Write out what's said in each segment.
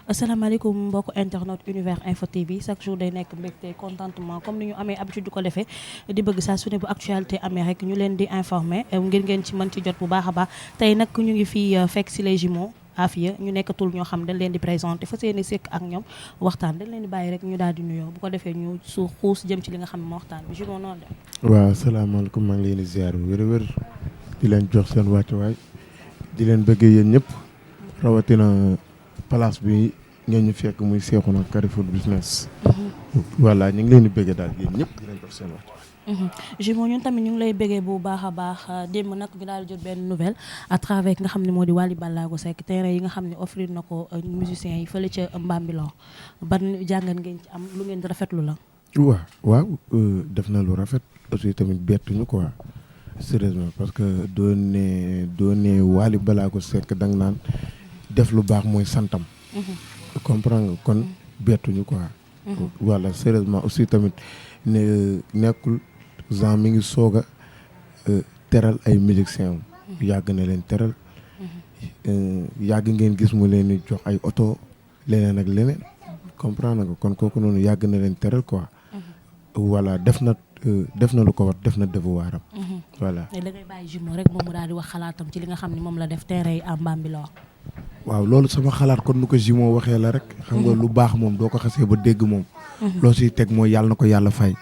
asalaamaaleykum mbokku internet univers info TV chaque jour day nekk mbégte contentement comme ni ñu amee habitude du ko defee di bëgg saa su ne bu actualité amee rek ñu leen di informer ngir ngeen ci mën ci jot bu baax a baax tey nag ñu ngi fii fekk si les jumeaux Afia ñu nekkatul ñoo xam dañ leen di présenté fa seeni sekk ak ñoom waxtaan dañ leen di bàyyi rek ñu daal di nuyoo bu ko defee ñu su xuus jëm ci li nga xam ne moo waxtaan bi jumeaux noonu de. waaw asalaamaaleykum maa ngi leen di ziar wér-wér di leen jox seen wàccuwaay di leen bëgg yéen ñëpp rawatina place bi ngeen ñu fekk muy Seexuna Carrefour Business. voilà ñu ngi leen di bëgg daal yéen ñëpp di leen jox seen wàccuwaay. jumeaux ñun tamit ñu ngi lay bëggee bu baax a baax démb nag ñu daal di jot benn nouvelle à travers nga xam ne moo di Wally Ballago Seck terrain yi nga xam ne offrir na ko musiciens yi fële ca Mbambilor ban jàngat ngeen ci am lu ngeen di rafetlu la. waaw def na lu rafet aussi tamit bettuñu quoi sérieusement parce que doo ne Wally Ballago Seck da nga naan def lu baax mooy santam. comprendre nga kon bettuñu quoi. voilà sérieusement aussi tamit nekkul genre mi ngi soog a teral ay musiciens yàgg na leen teral yàgg ngeen gis mu leen di jox ay oto leneen ak leneen comprendre nga kon kooku noonu yàgg na leen teral quoi. voilà def na lu ko war def na devoiram. voilà. da ngay bàyyi jumeau rek moom mu daal di wax xalaatam ci li nga xam ne moom la def terrain yi à Mbambilor. waaw loolu sama xalaat kon nu ko jumeau waxee la rek. xam nga lu baax moom doo ko xasee ba dégg moom. loo siy teg mooy yàlla na ko yàlla fay.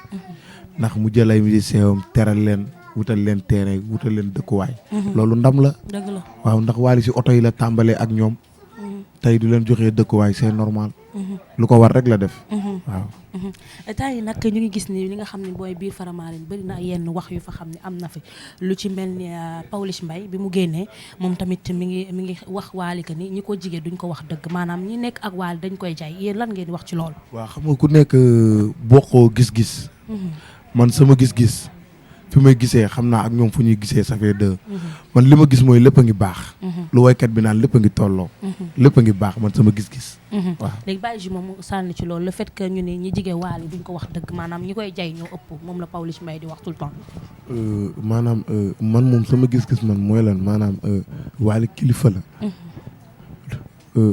ndax mu jël ay musiciens am teral leen wutal leen terrain wutal leen dëkkuwaay. loolu ndam la. dëgg la waaw ndax Wally si oto yi la tàmbalee ak ñoom. tey du leen joxee dëkkuwaay c'est normal. lu ko war rek la def. waaw. temps yi nag ñu ngi gis ni li nga xam ne booy biir Faramareen bëri na yenn wax yu fa xam ne am na fi lu ci mel ni Pawlish Mbaye bi mu génnee moom tamit mi ngi wax Wally que ni ñi ko jigee duñ ko wax dëgg maanaam ñi nekk ak Wally dañ koy jaay yéen lan ngeen di wax ci loolu. waaw xam nga ku nekk bokkoo gis-gis. man sama gis-gis fi may gisee xam naa ak ñoom fu ñuy gisee ça fait deux. man li ma gis mooy lépp a ngi baax. lu woykat bi naan lépp a ngi tolloo. lépp a ngi baax man sama gis-gis. waaw léegi bàyyi ji moom sànni ci loolu le fait que ñu ne ñi jigee Wally duñ ko wax dëgg maanaam ñi koy jay ñoo ëpp moom la Pawlish Mbaye di wax tout le temps. maanaam man moom sama gis-gis man mooy lan maanaam Wally kilifa la.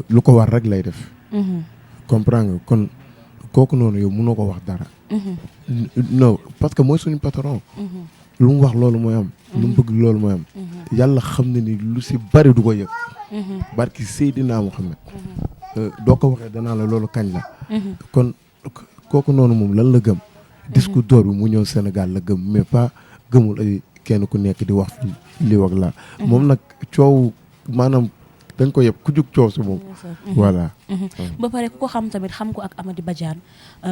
lu ko war rek lay def. comprendre nga kon kooku noonu yow mënoo ko wax dara. non parce que mooy suñu patron. lu mu wax loolu mooy am. lu mu bëgg loolu mooy am. yàlla xam na ni lu si bari du ko yëg. barki Seydina Muhammad doo ko waxee danaa la loolu kañ la. kon kooku noonu moom lan la gëm. discours d'or bi mu ñëw Sénégal la gëm mais pas gëmul ay kenn ku nekk di wax li wax la moom nag coow maanaam dañ ko yëpp ku jug coow si moom. voilà. ba pare ku ko xam tamit xam ko ak Amady Badiane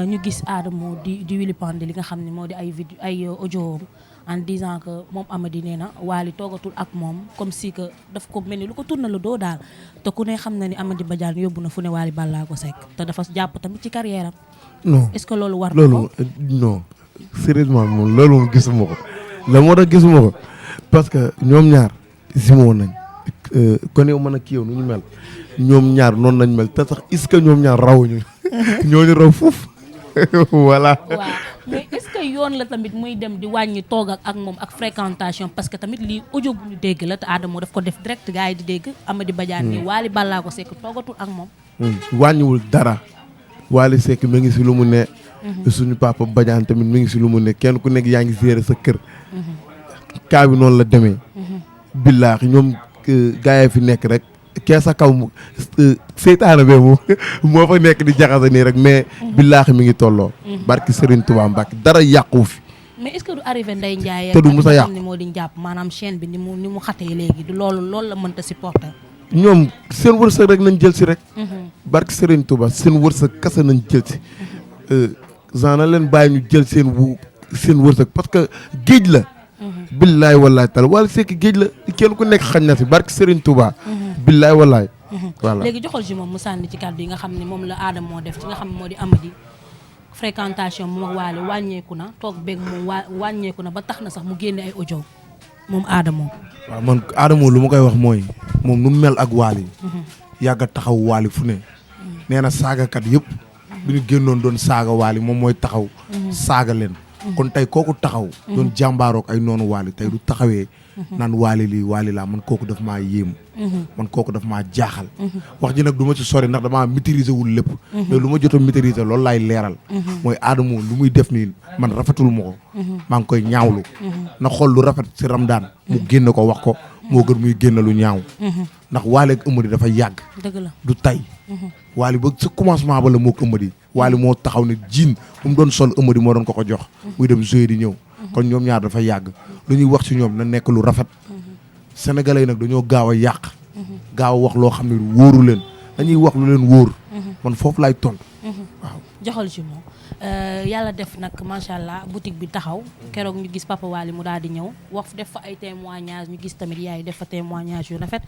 ñu gis Adamo di Willy Pandé li nga xam ne moo di ay vidéo ay audio en disant que moom Amady nee na Wally toogatul ak moom comme si que daf ko mel ni lu ko tourné lu doo daal te ku ne xam na ni Amady Badiane yóbbu na fu ne Wally Ballago Seck te dafa jàpp tamit ci carrière am. non est-ce que loolu war na ko loolu non sérieusement moom loolu moom gisuma ko la moo tax gisuma ko parce que ñoom ñaar simoo nañ kon yow mën a kii yow nu ñu mel ñoom ñaar noonu nañ mel te sax est-ce que ñoom ñaar rawuñu ñooñu raw foofu voilà. waaw mais est-ce que yoon la tamit muy dem di wàññi toog ak moom ak fréquentation parce que tamit lii audio bu ñu dégg la te Adamo daf ko def direct gars yi di dégg Amady Badiane ni Wally Ballago Seck toogatul ak moom. wàññiwul dara. Wally Seck mi ngi si lu mu ne. suñu papa Badiane tamit mi ngi si lu mu ne kenn ku nekk yaa ngi gérer sa kër. kaa bi noonu la demee. billaahi ñoom gaa yi fi nekk rek kee sa kaw seytaane bee moo fa nekk di jaxase nii rek mais. billaahi mi ngi tolloo. barki Serigne Touba Mbacke dara yàqu fi. mais est-ce que du arrivé Ndeye Ndiaye. te du musa yàqu ni moo di jàpp maanaam chaîne bi ni mu xatee léegi du loolu la mënta supporter. ñoom seen wërsëg rek nañ jël si rek. barki Serigne Touba seen wërsëg kese nañ jël si. na leen bàyyi ñu jël seen wërsëg parce que géej la. billaay wallaay taala Wally Seck géej la kenn ku nekk xañ na si barki Serigne Touba. billaay wallaay. voilà léegi joxal ji moom mu sànni ci kàddu yi nga xam ne moom la Adamo moo def ci nga xam ne moo di Amady fréquentation moom ak Wally wàññeeku na toog beeg moom wàññeeku na ba tax na sax mu génne ay audio moom Adamo. waaw man Adamo lu ma koy wax mooy moom nu mel ak Wally yàgg a taxaw Wally fu ne. nee na saagakat yëpp. bi ñu génnoon doon saaga Wally moom mooy taxaw. saaga leen. kon tey kooku taxaw doon jàmbaaroog ay noonu waali tey du taxawee naan waali lii waali laa man kooku daf maa yéem man kooku daf maa jaaxal wax ji nag du ma ci sori ndax damaa maîtriser wul lépp mais lu ma jot a maîtriser loolu laay leeral mooy Adamo lu muy def nii man rafetul ma ko maa ngi koy ñaawlu na xool lu rafet si Ramadane mu génn ko wax ko moo gën muy génn lu ñaaw ndax waali ak Eumeudi dafa yàgg dëgg la du tay waali ba sa commencement ba la moo ko Eumeudi waali moo taxaw ne jiin bu mu doon sol Eumeudi moo doon ko jox muy dem jouer di ñëw kon ñoom ñaar dafa yàgg lu ñuy wax ci ñoom na nekk lu rafet sénégalais yi nag dañoo gaaw a yàq gaaw a wax loo xam ne wóoru leen dañuy wax lu leen wóor man foofu laay tontu waaw joxal ci moom yàlla def nag macha allah boutique bi taxaw keroog ñu gis Papa Wally mu daal di ñëw wax def fa ay témoignages ñu gis tamit yaay def fa témoignage yu rafet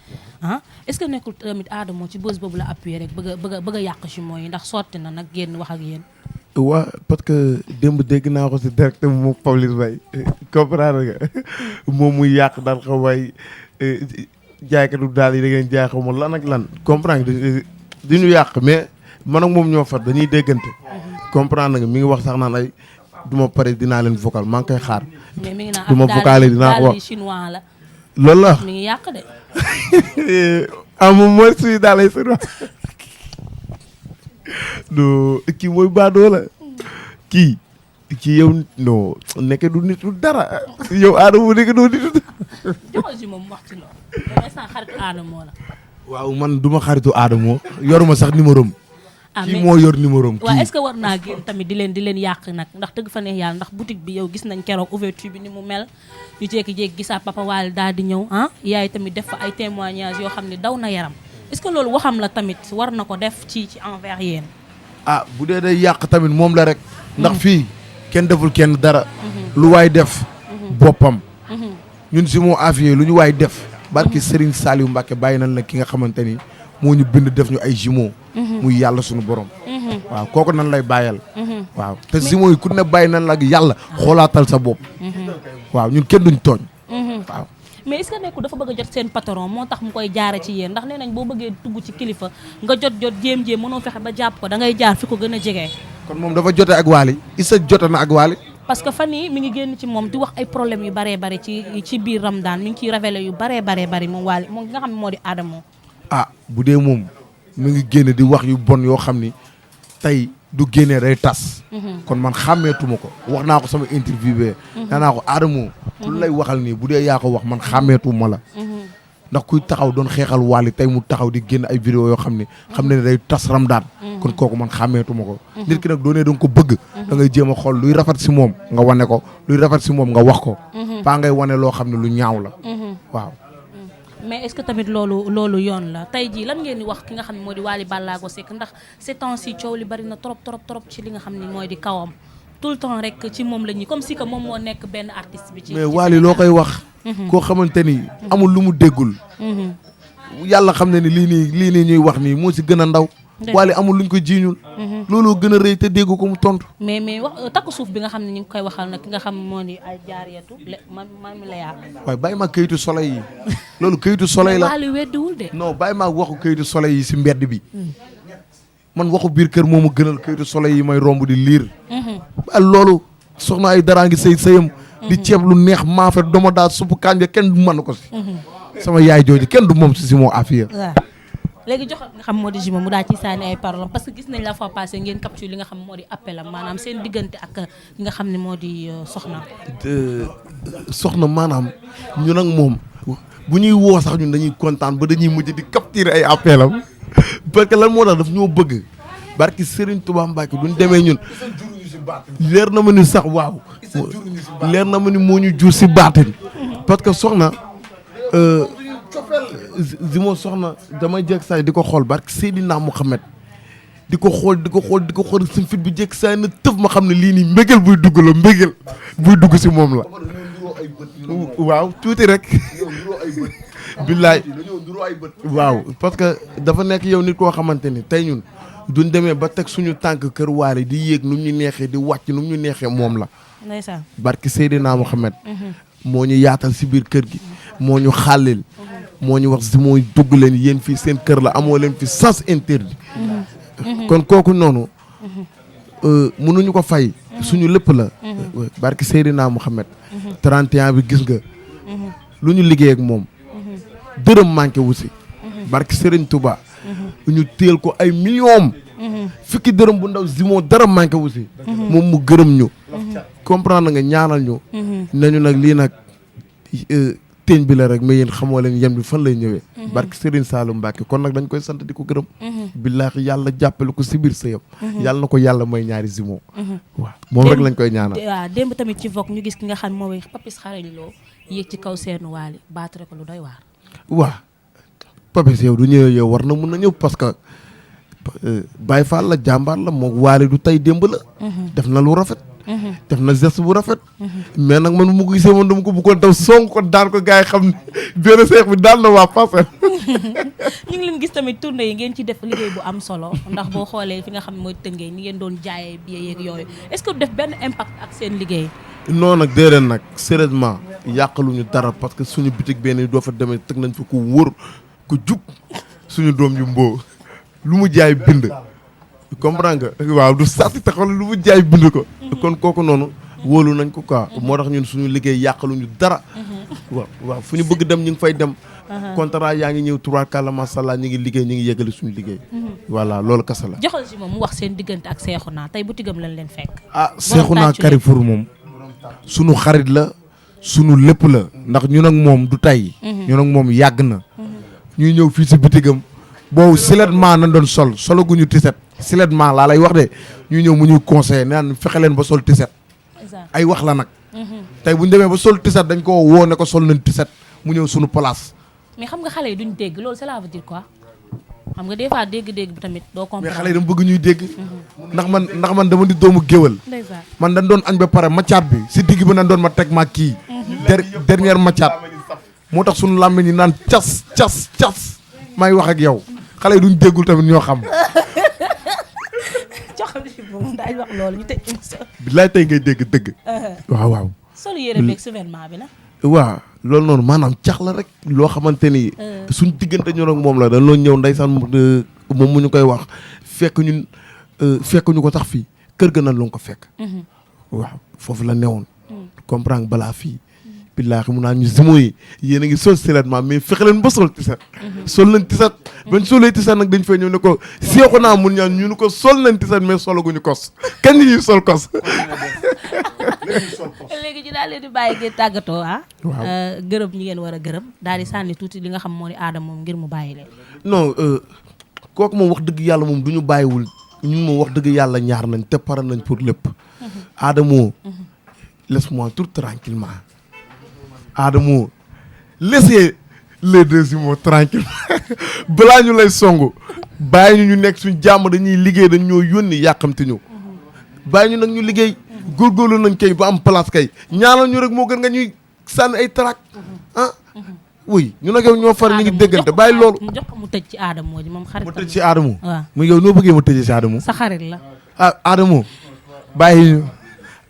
est-ce que nekkul tamit Adamo ci bës boobu la appuyé rek bëgg a yàq ci mooy ndax sotti na nag génn wax ak yéen. waa parce que démb dégg naa ko si direct mu Pawlish Mbaye comprendre nga moom muy yàq daal xaw waay jaaykatu daal yi da ngeen jaay xaw ma lan ak lan comprendre nga di ñu yàq mais man ak moom ñoo far dañuy déggante comprendre nga mi ngi wax sax naan ay du ma pare dinaa leen vocal maa ngi koy xaar. mais mi ngi naan du ma vocalé dinaa ko wax chinois la. loolu la mi ngi yàq de. moom mooy suy daal ay chinois non kii mooy baadoo la kii yow non nekk du nit du dara yow Adamo nekk doo nit du dara. joxal ci moom wax ci loolu. yow instant xaritu Adamo la. waaw man du ma xaritu Adamo yoruma sax numéro am. kii mais moo yor numéro am. waaw est-ce que war naa génn tamit di leen yàq nag ndax dëgg fa neex yàlla ndax boutique bi yow gis nañ keroog ouverture bi ni mu mel ñu jékki-jékki gisaa Papa Wally daal di ñëw yaay tamit def fa ay témoignages yoo xam ne daw na yaram est-ce que loolu waxam la tamit war na ko def ci envers yéen. bu dee day yàq tamit moom la rek. ndax fii kenn deful kenn dara. lu waay def. boppam. ñun si moo affaire lu ñu waay def. barki Serigne Saliou Mbacke bàyyi nañ la ki nga xamante ni moo ñu bind def ñu ay jumeaux. muy yàlla suñu borom. waaw kooku nan lay bàyyal. waaw te jumeaux yi ku ne bàyyi nañ la ak yàlla xoolaatal sa bopp. waaw ñun kenn duñ tooñ. waaw. mais est-ce que nekkul dafa bëgg a jot seen patron moo tax mu koy jaare ci yéen ndax nee nañ boo bëggee tugg ci kilifa nga jot jéem mënoo fexe ba jàpp ko da ngay jaar fi ko gën a jege. kon moom dafa jote ak Wally Issa jote na ak Wally. parce que fan yii mi ngi génn ci moom di wax ay problèmes yu baree bari ci biir Ramadane mi ngi ciy révélé yu baree bari moom Wally moom nga xam ne moo di Adamo. bu dee moom mi ngi génn di wax yu bon yoo xam ni tey du génnee day tas. kon man xàmmeetuma ko wax naa ko sama interview bee. nee naa ko Adamo. lu lay waxal nii bu dee yaa ko wax man xàmmeetuma la. ndax kuy taxaw doon xeexal Wally tey mu taxaw di génn ay vidéo yoo xam ne day tas Ramadane. kon kooku man xàmmeetuma ko. nit ki nag doonee da nga ko bëgg. da ngay jéem a xool luy rafet si moom nga wane ko luy rafet si moom nga wax ko. paa ngay wane loo xam ne lu ñaaw la. waaw. mais est-ce que tamit loolu yoon la tey jii lan ngeen di wax ki nga xam ne moo di Wally Ballago Seck ndax ces temps-ci coow li bari na trop ci li nga xam ne mooy di kawam tout le temps rek ci moom la ñuy comme si que moom moo nekk benn artiste bi. ci mais Wally loo koy wax. koo xamante ni amul lu mu déggul. yàlla xam ne ni lii nii ñuy wax nii moo si gën a ndaw. Wally amul luñ ko jiiñul. looloo gën a rëy te dégg ko mu tontu. mais wax takku suuf bi nga xam ne ñu ngi koy waxal nag ki nga xam moo ni ay jaariyatu man mi la yaa. waaye bàyyi ma kayitu soleil yi. loolu kayitu soleil la Wally weddiwul de. non bàyyi ma waxu kayitu soleil yi si mbedd bi. man waxu biir kër moomu gënal kayitu soleil yi may romb di liir. loolu soxna ay daraa ngi sëyam. di ceeb lu neex maafe doma daa suppu kànja kenn du mën ko si. sama yaay jooju kenn du moom si moo affaire. léegi jox nga xam moo di Juma mu daal ci sànni ay paroles parce que gis nañ la fois passé ngeen capture li nga xam moo di appel am maanaam seen diggante ak li nga xam ne moo di soxna. soxna maanaam ñun ak moom bu ñuy woo sax ñun dañuy kontaan ba dañuy mujj di capturer ay appel am parce que lan moo tax daf ñoo bëgg barki Serigne Touba Mbacke duñ demee ñun leer na ma ni sax waaw leer na ma ni moo ñu jur si baatin parce que soxna. Zimo soxna damay jekk saay di ko xool barke Seydina Mouhamed di ko xool suñu fit bi jekk saay na tëf ma xam ne lii nii mbégel buy dugg la mbégel buy dugg si moom la waaw tuuti rek billaay waaw parce que dafa nekk yow nit koo xamante ni tey ñun duñ demee ba teg suñu tànk kër Wally di yéeg nu ñu neexee di wàcc nu ñu neexee moom la ndeysaan barke Seydina Mouhamed moo ñu yaatal si biir kër gi moo ñu xàllil moo ñu wax si mooy dugg leen yéen fii seen kër la amoo leen fi sens interdit kon kooku noonu mënuñu ko fay suñu lépp la. barki Seydina Mouhamed. 31 bi gis nga. lu ñu liggéey ak moom. dërëm manqué wu si. barki Serigne Touba. ñu téel ko ay millions. fukki dërëm bu ndaw Zimo dara manqué wu si. moom mu gërëm ñu. comprendre nga ñaanal ñu. nañu nag lii nag teeñ bi la rek mais yéen xamoo leen yem bi fan lay ñëwee. barki Serigne Saliou Mbacke kon nag dañ koy sant di ko gërëm. billaahi yàlla jàppale ko si biir sëyam. yàlla na ko yàlla may ñaari Zimo. waaw moom rek lañ koy ñaanal. waaw démb tamit ci Vogue ñu gis ki nga xam mooy Papis Xarañ Lo yéeg ci kaw seenu waali baatare ko lu doy waar. waaw Papis yow du ñëwee yow war na mun na ñëw parce que Baye Fall la jàmbaar la moo waali du tey démb la. def na lu rafet. def na geste bu rafet. mais nag man mu ko gisee man dama ko bëggoon daw song ko daan ko gars yi xam ne benn seex bi daan na waa Parcelles. ñu ngi leen gis tamit tournée yi ngeen ci def liggéey bu am solo ndax boo xoolee fi nga xam ne mooy Tëngéej ni ngeen doon jaayee billet yeeg yooyu est-ce que du def benn impact ak seen liggéey. non nag déedéet nag sérieusement yàqaluñu dara parce que suñu bitig benn doo fa demee teg nañ fa ku wóor ku jub suñu doom yu mboo lu mu jaay bind. comprendre nga waaw du sàtti taxaw lu mu jaay bind ko. kon kooku noonu wóolu nañ ko quoi. moo tax ñun suñu liggéey yàqaluñu dara. waaw fu ñu bëgg dem ñu ngi fay dem. contrat yaa ngi ñëw 3 kàlla macha allah ñu ngi liggéey ñu ngi yeggali suñu liggéey. voilà loolu kese la. joxal si moom mu wax seen diggante ak Seexuna tey bu tigam lañ leen fekk. Seexuna Carrefour moom. suñu xarit la suñu lépp la ndax ñun ak moom du tey. ñun ak moom yàgg na. ñuy ñëw fii si bitigam boobu silettement nañ doon solaguñu tiset silettement laa lay wax de ñuy ñëw mu ñuy conseillé naan fexe leen ba sol tiset. ay wax la nag. tey bu ñu demee ba sol tiset dañ ko woo ne ko sol nañ tiset mu ñëw suñu place. mais xam nga xale yi duñ dégg loolu cela veut dire quoi xam nga des fois dégg-dégg bi tamit doo comprendre. mais xale yi dama bëgg ñuy dégg. ndax man dama di doomu géwal. man dañ doon añ ba pare macaat bi si digg bi nañ doon ma teg ma kii. dernière macaat moo tax suñu làmmiñ yi naan cas may wax ak yow xale yi duñ déggul tamit ñoo xam. moom daay wax loolu ñu tëj. bilaay tey ngay dégg dëgg. waaw. solo yére beeg souverainement bi la. waaw loolu noonu maanaam cax la rek loo xamante ni. suñ diggante ñun ak moom la dañ loon ñëw ndeysaan moom mu ñu koy wax fekk ñu ko sax fii kër ga nan lu ko fekk. waaw foofu la newoon. comprendre balaa fii. billaahi mu naan ñu Zimo yi yéen a ngi sol silettement mais fexe leen ba sol tiset. sol nañ tiset bañ solee tiset nag dañ fay ñëw ne ko Seexuna mun ñaan ñu ne ko sol nañ tiset mais solaguñu kos kañ ñuy sol kos. léegi ñu daal leen di bàyyi ngeen tàggatoo waaw gërëm ñi ngeen war a gërëm daal di sànni tuuti li nga xam moo di aadama moom ngir mu bàyyi leen. non kooku moom wax dëgg yàlla moom du ñu bàyyiwul ñun moom wax dëgg yàlla ñaar nañ te pare nañ pour lépp. Adamo laisse-moi tout tranquillement Adamo laissez les deux Zimo tranquille balaa ñu lay songu bàyyi ñu nekk suñ jàmm dañuy liggéey dañ ñoo yónni yàqamti ñu bàyyi ñu nag ñu liggéey góorgóorlu nañ kay ba am place kay ñaanal ñu rek moo gën nga ñuy sànni ay trac oui ñu nag yow ñoo far ñu ngi déggante bàyyi loolu. mu jox ko mu tëj ci Adamo ji moom xarit mu tëj ci Adamo. waaw mu yow noo bëggee mu tëjee ci Adamo. sa xarit la. Adamo bàyyi ñu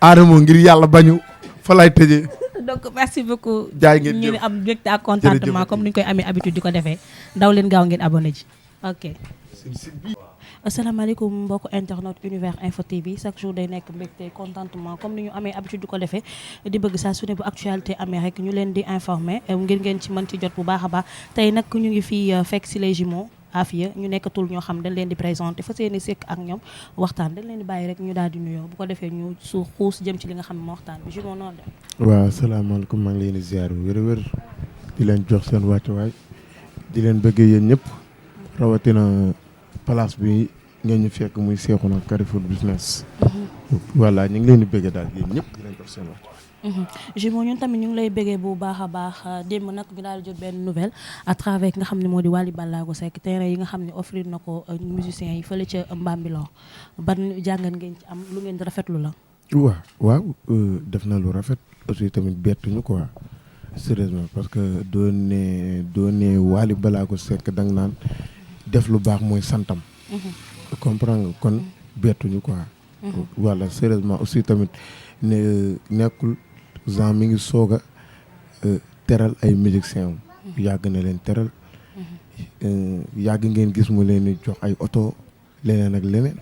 Adamo ngir yàlla bañu fa lay tëjee. donc merci beaucoup. jaay ngeen ñu am mbégte ak contentement comme ni ñu koy amee habitude di ko defee daw leen gaaw ngeen abonné ji ok. asalaamaaleykum mbokku internet Univers Info TV chaque jour day nekk mbégte contentement comme ni ñu amee habitude di ko defee di bëgg saa su ne bu actualité amee rek ñu leen di informer ngir ngeen ci mën ci jot bu baax a baax tey nag ñu ngi fii fekk si les jumeaux Afia ñu nekkatul ñoo xam dañ leen di présenté fa seeni sekk ak ñoom waxtaan dañ leen di bàyyi rek ñu daal di nuyoo bu ko defee ñu xuus jëm ci li nga xam ne moo waxtaan bi jumeaux noonu de. waaw asalaamaaleykum maa ngi leen di ziar wér-wér di leen jox seen wàccuwaay di leen bëggee yéen ñëpp rawatina place bi ngeen ñu fekk muy Seexuna Carrefour business. voilà ñu ngi leen di bëggee daal yéen ñëpp di leen jox seen wàccuwaay. jumeaux ñun tamit ñu ngi lay bëggee bu baax a baax démb nag ñu daal di jot benn nouvelle à travers nga xam ne moo di Wally Ballago Seck terrain yi nga xam ne offrir na ko musiciens yi fële ca Mbambilor ban jàngat ngeen ci am lu ngeen di rafetlu la. waaw def na lu rafet aussi tamit bettuñu quoi sérieusement parce que doo ne Wally Ballago Seck da nga naan def lu baax mooy santam. comprendre nga kon bettuñu quoi. voilà sérieusement aussi tamit nekkul Jean mi ngi soog a teral ay musiciens yàgg na leen teral yàgg ngeen gis mu leen di jox ay oto leneen ak leneen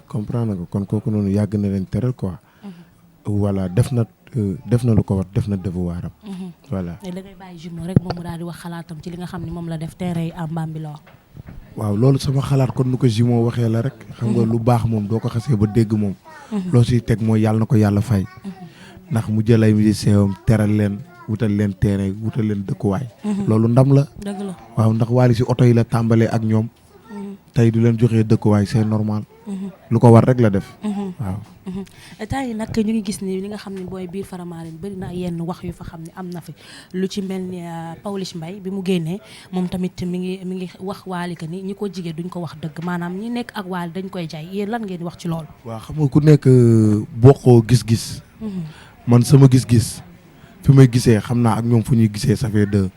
comprendre nga kon kooku noonu yàgg na leen teral quoi voilà def na lu ko war def na devoiram. voilà. da ngay bàyyi jumeau rek moom mu daal di wax xalaatam ci li nga xam ne moom la def terrain yi à Bambilor. waaw loolu sama xalaat kon nu ko jumeau waxee la rek. xam nga lu baax moom doo ko xasee ba dégg moom. loo siy teg mooy yàlla na ko yàlla fay. ndax mu jël ay musiciens am teral leen wutal leen terrain wutal leen dëkkuwaay. loolu ndam la. dëgg la waaw ndax Wally si oto yi la tàmbalee ak ñoom. tey du leen joxee dëkkuwaay c'est normal. lu ko war rek la def. waaw. temps yi nag ñu ngi gis ni li nga xam ne booy biir Faramareen bëri na yenn wax yu fa xam ne am na fi lu ci mel ni Pawlish Mbaye bi mu génnee moom tamit mi ngi wax Wally que ni ñi ko jigee duñ ko wax dëgg maanaam ñi nekk ak Wally dañ koy jaay yéen lan ngeen di wax ci loolu. waaw xam nga ku nekk bokkoo gis-gis. man sama gis-gis fi may gisee xam naa ak ñoom fu ñuy gisee ça fait deux.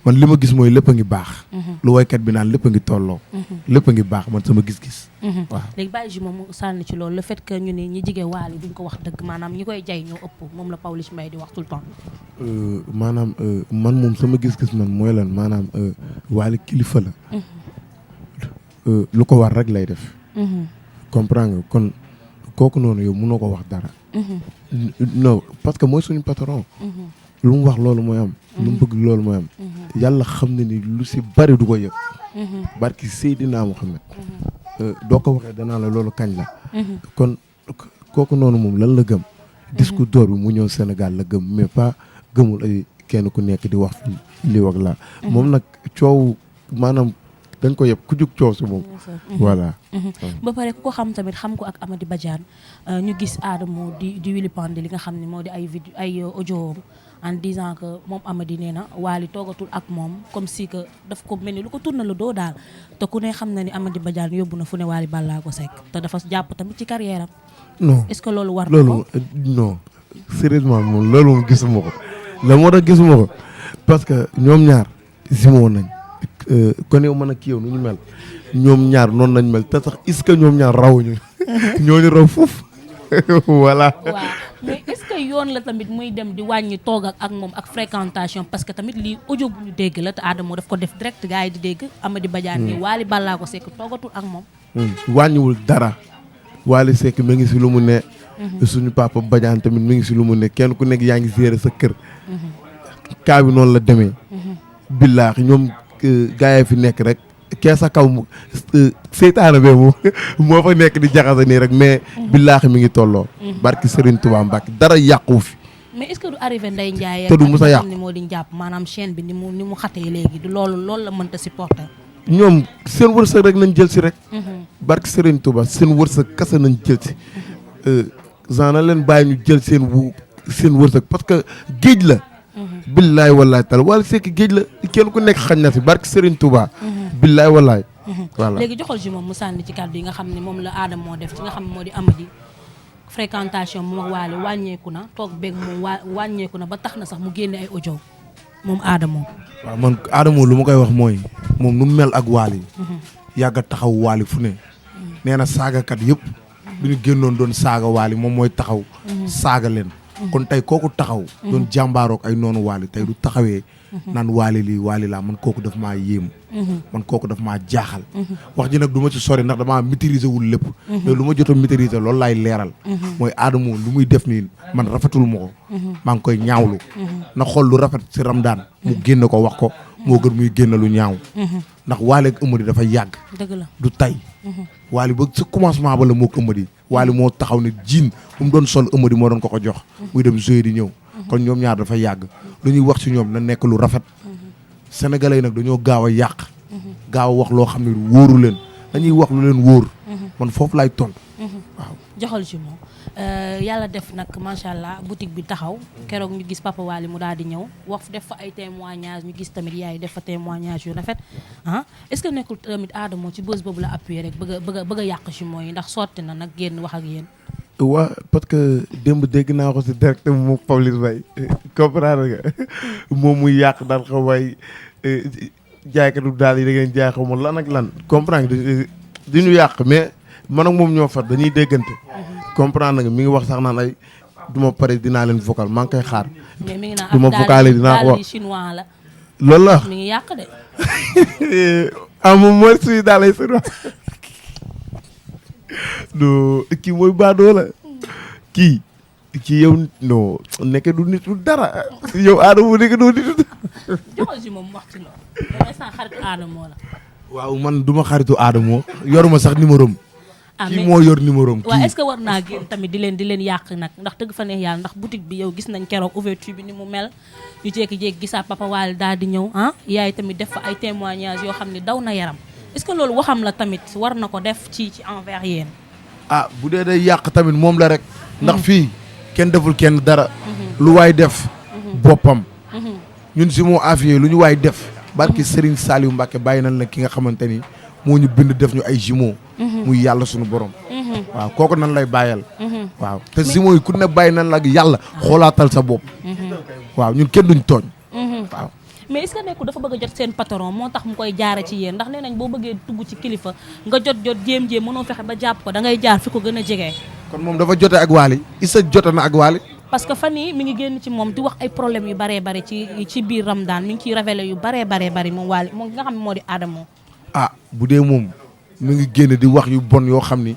man li ma gis mooy lépp a ngi baax. lu woykat bi naan lépp a ngi tolloo. lépp a ngi baax man sama gis-gis. waaw léegi bàyyi ji moom mu sànni ci loolu le fait que ñu ne ñi jige Wally duñ ko wax dëgg maanaam ñi koy jay ñoo ëpp moom la Pawlish Mbaye di wax tout le temps. maanaam man moom sama gis-gis man mooy lan maanaam Wally kilifa la. lu ko war rek lay def. comprendre nga kon kooku noonu yow mënoo ko wax dara. non parce que mooy suñu patron. lu mu wax loolu mooy am. lu mu bëgg loolu mooy am. yàlla xam ne ni lu si bari du ko yëg. barki Seydina Muhammad doo ko waxee danaa la loolu kañ la. kon kooku noonu moom lan la gëm. discours d'or bi mu ñëw Sénégal la gëm mais pas gëmul ay kenn ku nekk di wax li wax la moom nag coow maanaam dañ ko yëpp ku jug coow si moom. voilà. ba pare ku ko xam tamit xam ko ak Amady Badiane ñu gis Adamo di Willy Pandé li nga xam ne moo di ay vidéo ay audio en disant que moom Amady nee na Wally toogatul ak moom comme si que daf ko mel ni lu ko tourné lu doo daal te ku ne xam na ni Amady Badiane yóbbu na fu ne Wally Ballago Seck te dafa jàpp tamit ci carrière am. non est-ce que loolu war na ko loolu non sérieusement moom loolu moom gisuma ko la moo tax gisuma ko parce que ñoom ñaar simoo nañ kon yow mën a kii yow nu ñu mel ñoom ñaar noonu nañ mel te sax est-ce que ñoom ñaar rawuñu ñooñu raw foofu voilà. waaw mais est-ce que yoon la tamit muy dem di wàññi toog ak moom ak fréquentation parce que tamit lii audio bu ñu dégg la te Adamo daf ko def direct gars yi di dégg Amady Badiane ni Wally Ballago Seck toogatul ak moom. wàññiwul dara Wally Seck mi ngi si lu mu ne. suñu papa Badiane tamit mi ngi si lu mu ne kenn ku nekk yaa ngi gérer sa kër. kaa bi noonu la demee. billaahi ñoom gars yi fi nekk rek kee sa kaw seytaane bee moo fa nekk di jaxase nii rek mais billaahi mi ngi tolloo. barki Serigne Touba Mbacke dara yàqu fi. mais est-ce que du arrivé Ndeye Ndiaye te du musa yàqu ni moo di jàpp maanaam chaîne bi ni mu xatee léegi du loolu la mënta supporter. ñoom seen wërsëg rek nañ jël si rek. barki Serigne Touba seen wërsëg kese nañ jël si. genre na leen bàyyi ñu jël seen wërsëg parce que géej la. billaay wallaay tal Wally Seck géej la kenn ku nekk xañ na si barki Serigne Touba. billaay wallaay. voilà léegi joxal ji moom mu sànni ci kàddu yi nga xam ne moom la Adamo moo def ci nga xam ne moo di Amady fréquentation moom ak Wally wàññeeku na toog beeg moom wàññeeku na ba tax na sax mu génne ay audio moom Adamo. waaw man Adamo lu ma koy wax mooy moom nu mel ak Wally yàgg a taxaw Wally fu ne. nee na saagakat yëpp. bi ñu génnoon doon saaga Wally moom mooy taxaw. saaga leen. kon tey kooku taxaw. doon jàmbaarook ay noonu Wally tey du taxawee. naan Wally lii Wally laa man kooku daf maa yéem. man kooku daf maa jaaxal. wax ji nag du ma ci sori ndax damaa maîtriser wul lépp. mais lu ma jot a maîtriser loolu laay leeral. mooy Adamo lu muy def nii man rafetul ma ko. maa ngi koy ñaawlu. na xool lu rafet si Ramadaan mu génne ko wax ko. moo gën muy génne lu ñaaw. ndax Wally ak Amady dafa yàgg. dëgg la du tay Wally ba sa commencement ba la moo ko Amady. Wally moo taxaw ne jiin bu mu doon sol Amady moo doon ko jox. muy dem jouer di ñëw. kon ñoom ñaar dafa yàgg. lu ñuy wax ci ñoom na nekk lu rafet. sénégalais yi nag dañoo gaaw a yàq. gaaw a wax loo xam ne wóoru leen dañuy wax lu leen wóor. man foofu laay tontu. waaw joxal ci moom yàlla def nag macha allah boutique bi taxaw keroog ñu gis papa Wally mu daal di ñëw wax def fa ay témoignages ñu gis tamit yaay def fa témoignage yu rafet ah est-ce que nekkul tamit Adamo ci bës boobu la appuyé rek bëgg a yàq ci mooy ndax sotti na nag génn wax ak yéen. waa parce que démb dégg naa ko si direct moom Pawlish Mbaye comprendre nga moom muy yàq daal xaw may jaaykatu daal yi da ngeen jaay xaw ma lan ak lan comprendre nga di ñu yàq mais man ak moom ñoo far dañuy déggante. comprendre nga mi ngi wax sax naan ay du ma pare dinaa leen vocal maa ngi koy xaar. mais mi ngi naan du ma vocalé dinaa ko wax chinois la. loolu la mi ngi yàq de. ah moom mooy suy daal ay chinois. du kii mooy baadoo la kii ci yow non nekk du nit du dara yow Adamo nekk doo nit du dara. joxal si moom wax ci loolu. yow instant xaritu Adamo la. waaw man du ma xaritu Adamo yoruma sax numéro am. kii moo yor numéro am. waaw est-ce que war naa génn tamit di leen yàq nag ndax dëgg fa neex yàlla ndax boutique bi yow gis nañ keroog ouverture bi ni mu mel ñu jékki-jékki gisaa Papa Wally daal di ñëw yaay tamit def fa ay témoignages yoo xam ne daw na yaram est-ce que loolu waxam la tamit war na ko def ci envers yéen. bu dee day yàq tamit moom la rek. ndax fii kenn deful kenn dara. lu waay def. boppam. ñun si moo affaire lu ñu waay def. barki Serigne Saliou Mbacke bàyyi nañ la ki nga xamante ni moo ñu bind def ñu ay jumeaux. muy yàlla suñu borom. waaw kooku nan lay bàyyal. waaw te jumeaux yi ku ne bàyyi nañ la ak yàlla xoolaatal sa bopp. waaw ñun kenn duñ tooñ. waaw. mais est-ce que nekku dafa bëgg a jot seen patron moo tax mu koy jaare ci yéen ndax nee nañ boo bëggee tugg ci kilifa nga jot jéem mënoo fexe ba jàpp ko da ngay jaar fi ko gën a jege. kon moom dafa jote ak Wally Issa jote na ak Wally. parce que fan yii mi ngi génn ci moom di wax ay problèmes yu baree bari ci biir Ramadan mi ngi ciy révélé yu baree bari moom Wally moom nga xam ne moo di Adamo. bu dee moom mi ngi génn di wax yu bon yoo xam ni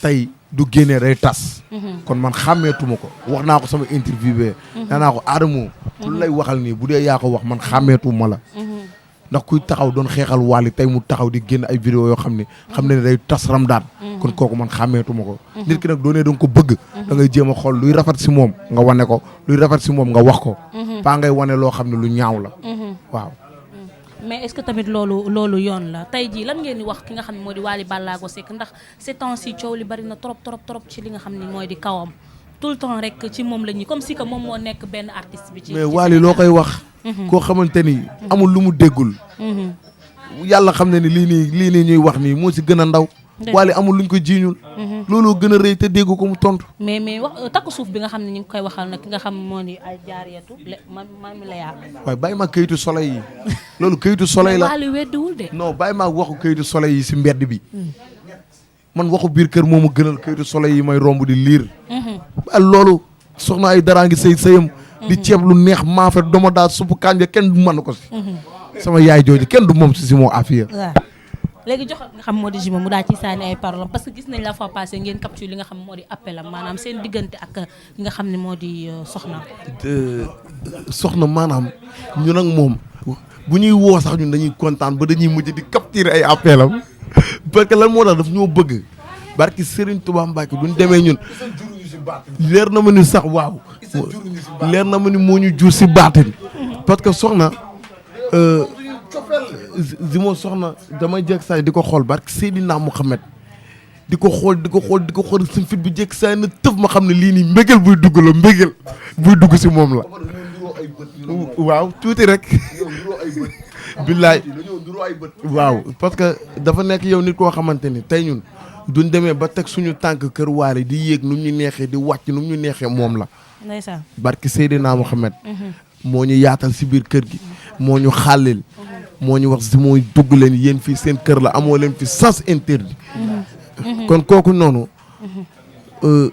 tey du génnee day tas. kon man xàmmeetuma ko wax naa ko sama interview bee. nee naa ko Adamo. lu lay waxal nii bu dee yaa ko wax man xàmmeetuma la. ndax kuy taxaw doon xeexal Wally tey mu taxaw di génn ay vidéo yoo xam ne day tas Ramadan. kon kooku man xàmmeetuma ko. nit ki nag doonee da nga ko bëgg. da ngay jéem a xool luy rafet si moom nga wane ko luy rafet si moom nga wax ko. paa ngay wane loo xam ne lu ñaaw la. waaw. mais est-ce que tamit loolu yoon la tey jii lan ngeen di wax ki nga xam ne moo di Wally Ballago Seck ndax ces temps-ci coow li bari na trop ci li nga xam ne mooy di kawam tout le temps rek ci moom la ñuy comme si que moom moo nekk benn artiste bi. mais Wally loo koy wax. koo xamante ni amul lu mu déggul. yàlla xam ne ni lii nii ñuy wax nii moo si gën a ndaw. Wally amul luñ ko jiiñul. looloo gën a rëy te déggu ko mu tontu. mais wax takku suuf bi nga xam ne ñu ngi koy waxal nag ki nga xam moo di ay jaariyatu man mi la yaa. waaye bàyyi ma kayitu soleil yi. loolu kayitu soleil la Wally weddiwul de. non bàyyi ma waxu kayitu soleil yi si mbedd bi. man waxu biir kër moomu gënal kayitu soleil yi may romb di liir. loolu soxna ay daraa ngi sëyam. di ceeb lu neex maafe doma daa suppu kànja kenn du mën ko si. sama yaay jooju kenn du moom si moo affaire. léegi jox nga xam moo di Juma mu daal ci sànni ay paroles parce que gis nañ la fois passé ngeen capture li nga xam moo di appel am maanaam seen diggante ak li nga xam ne moo di soxna. soxna maanaam ñu nag moom bu ñuy woo sax ñun dañuy kontaan ba dañuy mujj di capturer ay appel am parce que lan moo tax daf ñoo bëgg barki Serigne Touba Mbacke bu ñu demee ñun leer na ma ni sax waaw leer na ma ni moo ñu jur si baatin parce que soxna. Zimo soxna damay jekk saay di ko xool barke Seydina Mouhamed di ko xool suñ fit bi jekk saay na tëf ma xam ne lii nii mbégel buy dugg la mbégel buy dugg si moom la waaw tuuti rek billaay waaw parce que dafa nekk yow nit koo xamante ni tey ñun duñ demee ba teg suñu tànk kër Wally di yéeg nu ñu neexee di wàcc nu ñu neexee moom la ndeysaan barke Seydina Mouhamed moo ñu yaatal si biir kër gi moo ñu xàllil moo ñu wax si mooy dugg leen yéen fii seen kër la amoo leen fi sens interdit kon kooku noonu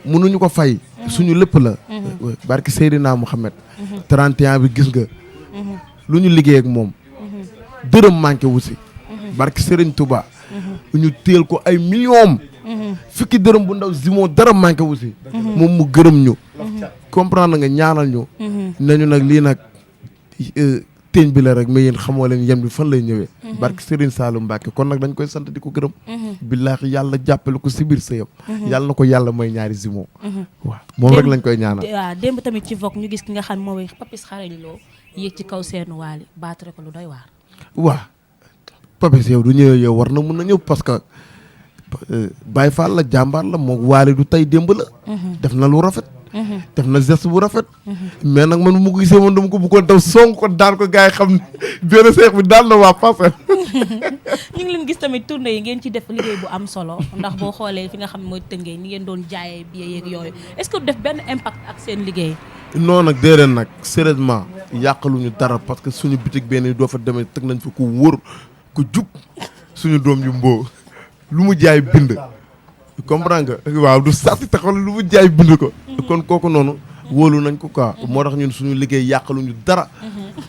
mënuñu ko fay suñu lépp la barki Seydina Mouhamed 31 bi gis nga lu ñu liggéey ak moom dërëm manqué wu si barki Serigne Touba ñu teel ko ay millions fukki dërëm bu ndaw Zimo dara manqué wu si moom mu gërëm ñu comprendre nga ñaanal ñu nañu nag lii nag teeñ bi la rek mais yéen xamoo leen yem bi fan lay ñëwee barke Serigne Saliou Mbacke kon nag dañ koy sant di ko gërëm billaahi yàlla jàppale ko si biir sëyam yàlla na ko yàlla may ñaari Zimo waaw moom rek lañ koy ñaanal waaw démb tamit ci Vogue ñu gis ki nga xam mooy Papis Xarañ Lo yéeg ci kaw seenu Wally baatare ko lu doy waar waaw Papis yow du ñëwee yow war na mun na ñëw parce que Baye Fall la jàmbaar la moo Wally du tey démb la def na lu rafet def na geste bu rafet mais nag man mu ko gisee man dama ko bëggoon daw song ko daan ko gars yi xam ne benn seex bi daal na waa Parcelles ñu ngi leen gis tamit tournée yi ngeen ci def liggéey bu am solo ndax boo xoolee fi nga xam ne mooy Tëngéej ni ngeen doon jaayee billet yeeg yooyu est-ce que du def benn impact ak seen liggéey non nag déedéet nag sérieusement yàqaluñu dara parce que suñu bitig benn doo fa demee teg nañ fa ku wóor ku jub suñu doom yu mboo lu mu jaay bind comprendre nga waaw du sàcc taxawal lu mu jaay bind ko kon kooku noonu wóolu nañ ko quoi moo tax ñun suñu liggéey yàqaluñu dara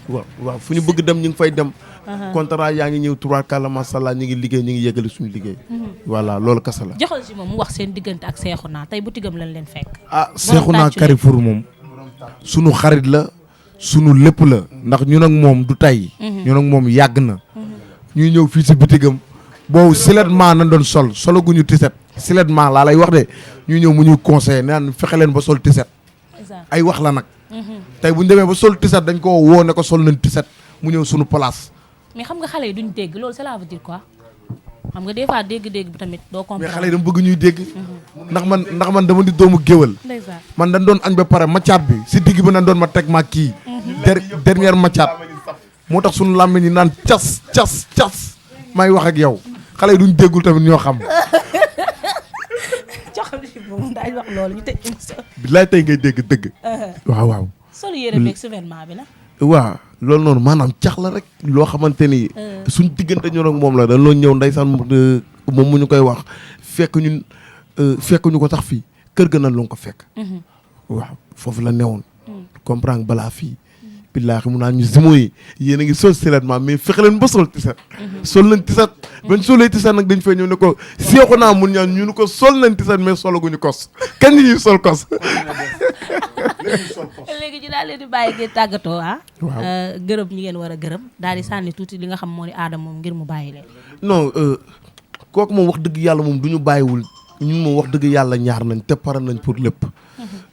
waaw fu ñu bëgg dem ñu ngi fay dem contrat yaa ngi ñëw 3 kàlla masàllaa ñu ngi liggéey ñu ngi yeggali suñu liggéey voilà loolu kasa la joxal si moom mu wax seen diggante ak Cheikhouna tey boutique am lañ leen fekk Cheikhouna Carrefour moom suñu xarit la suñu lépp la ndax ñun ak moom du tay ñun ak moom yàgg na ñuy ñëw fii si bitigam boobu siletment nañ doon solo guñu tiset siletment laa lay wax de ñuy ñëw mu ñuy conseillé naan fexe leen ba sol tiset ay wax la nag tey bu ñu demee ba sol tiset dañ ko woo ne ko sol nañ tiset mu ñëw suñu place mais xam nga xale yi duñ dégg loolu cela veut dire quoi xam nga des fois dégg-dégg bi tamit doo comprendre mais xale yi dama bëgg ñuy dégg ndax man dama di doomu géwal man dañ doon añ ba pare macaat bi si digg bi nañ doon ma teg ma kii dernière macaat moo tax suñu làmmiñ ñi naan cas may wax ak yow xale yi duñ déggul tamit ñoo xam daañu wax loolu ñu tëj bilaay tey ngay dégg dëgg waaw sol yére beeg souverainement bi la waaw loolu noonu maanaam cax la rek loo xamante ni suñ diggante ñun ak moom la dañ loo ñëw ndeysaan moom mu ñu koy wax fekk ñu ko sax fii kër ga nañ lu ko fekk waaw foofu la newoon comprendre balaa fii billaahi mu naan ñu zimo yi yéen a ngi sol siletment mais fexe leen ba sol tiset sol nañ tiset bañ solee tiset nag dañ fay ñëw ne ko Cheikhouna mun ñaan ñu ko sol nañ tiset mais solaguñu kos kañ ñuy sol kos léegi ñu daal leen di bàyyi ngeen tàggatoo waaw gërëm ñi ngeen war a gërëm daal di sànni tuuti li nga xam moo ni aadama moom ngir mu bàyyi leen non kooku moom wax dëgg yàlla moom du ñu bàyyiwul ñun moom wax dëgg yàlla ñaar nañ te pare nañ pour lépp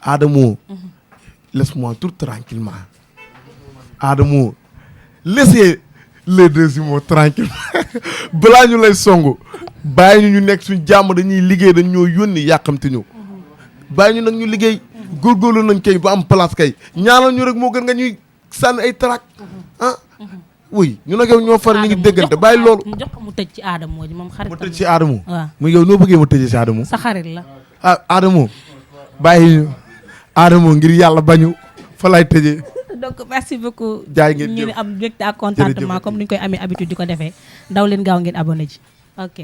aadamoo laisse-moi tout tranquillement Adamo laissez les deux jumeaux tranquille balaa ñu lay songu bàyyi ñu nekk suñ jàmm dañuy liggéey dañ ñoo yónni yàqamti ñu bàyyi ñu nag ñu liggéey góorgóorlu nañ kay ba am place kay ñaanal ñu rek moo gën nga ñuy sànni ay trac oui ñu nag yow ñoo far ñu ngi déggante bàyyi loolu jox ko mu tëj ci Adamo ji moom xarit mu tëj ci Adamo waaw mu yow noo bëggee mu tëjee ci Adamo sa xarit la Adamo bàyyi ñu Adamo ngir yàlla bañu fa lay tëjee donc merci beaucoup jaay ngeen ñu ne am mbégte ak contentement comme ni ñu koy amee habitude di ko defee daw leen gaaw ngeen abonné ji ok